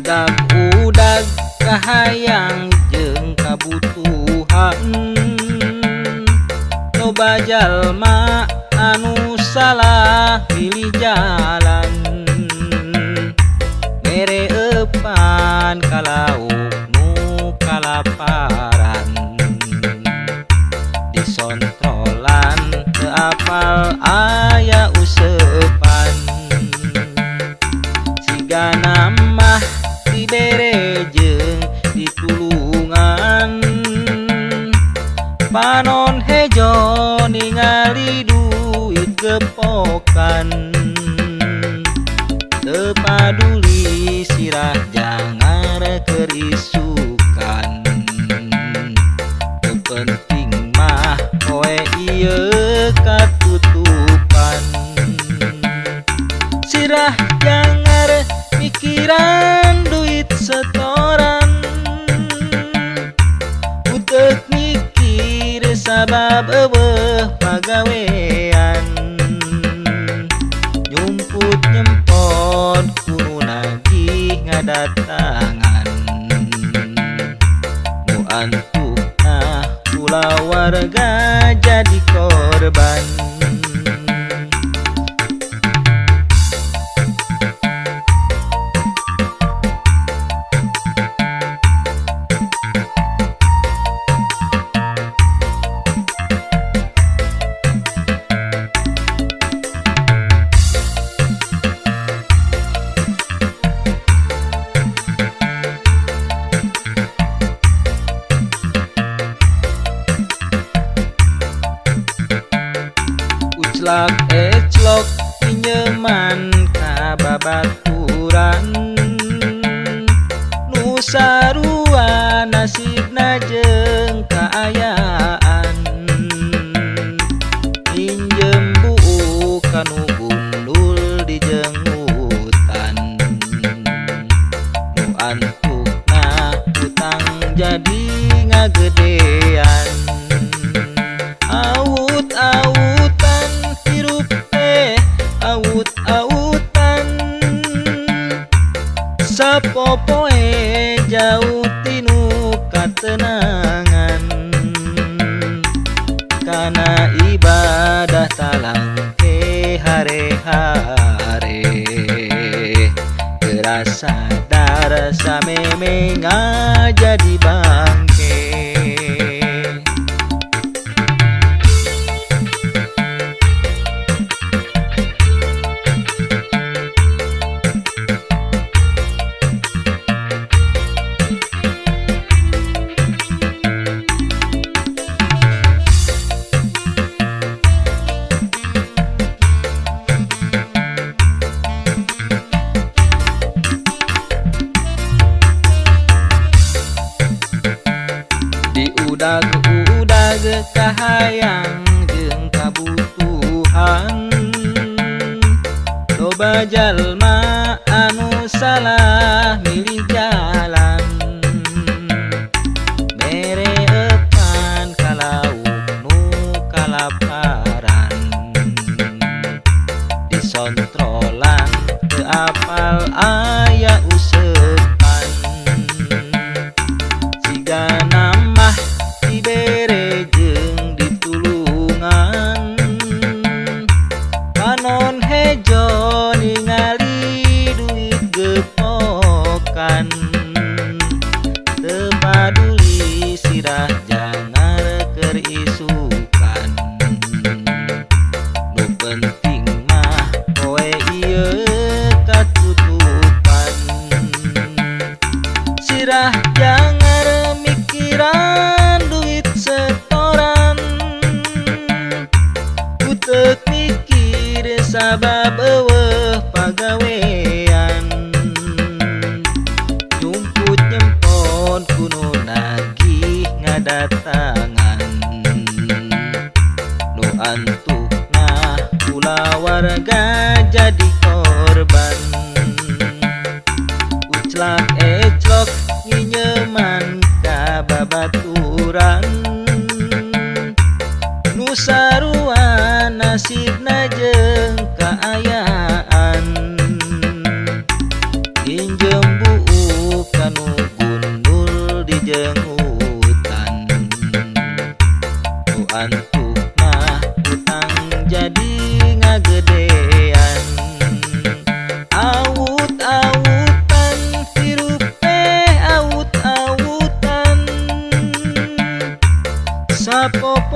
Udag-udag kahayang jeung kabutuhan, loba jalma anu salah milih jalan. Mere eupan ka lauk nu kalaparan, disontrolan teu apal aya useupan. Sigana mah dibere jeung ditulungan, panon hejo ningali duit gepokan. Teu paduli sirah jangar keur isukan, nu penting mah poe ieu katutupan. Sirah jangar mikiran duit setoran, uteuk mikir sabab eueuh pagawean. Nyumput nyempot ku nu nagih ngadatangan, nu antukna kulawarga jadi korban. Uclak eclok pinjeman ka babaturan, nu sarua nasibna jeung kaayaan. Minjem buuk ka nu gundul di jengutan, nu antukna utang jadi ngagedean. Awut-awutan hirup teh awut-awutan, sapopoe jauh tinu katenangan. Kana ibadah talangke hare-hare, teu sadar sameme ngajadi bangke. Diudag-udag kahayang jeung kabutuhan, loba jalma anu salah milih jalan. Mere eupan ka lauk nu kalaparan, disontrolan teu apal aya useupan. Sigana mah dibere jeung ditulungan, panon hejo ningali duit gepokan. Teu paduli sirah jangar keur isukan, nu penting mah poe ieu katutupan. Sirah jangar mikiran duit setoran, uteuk mikir sabab eueuh pagawean. Nyumput nyempot ku nu nagih ngadatangan, nu antukna kulawarga jadi korban. Uclak eclok nginyeman ka babaturan, nu sarua nasibna jeung kaayaan. Injem buuk nu gundul dijengutan. Ku antukna hutang jadi ngagedean. Awut-awutan hirup teh awut-awutan. Sapopoe.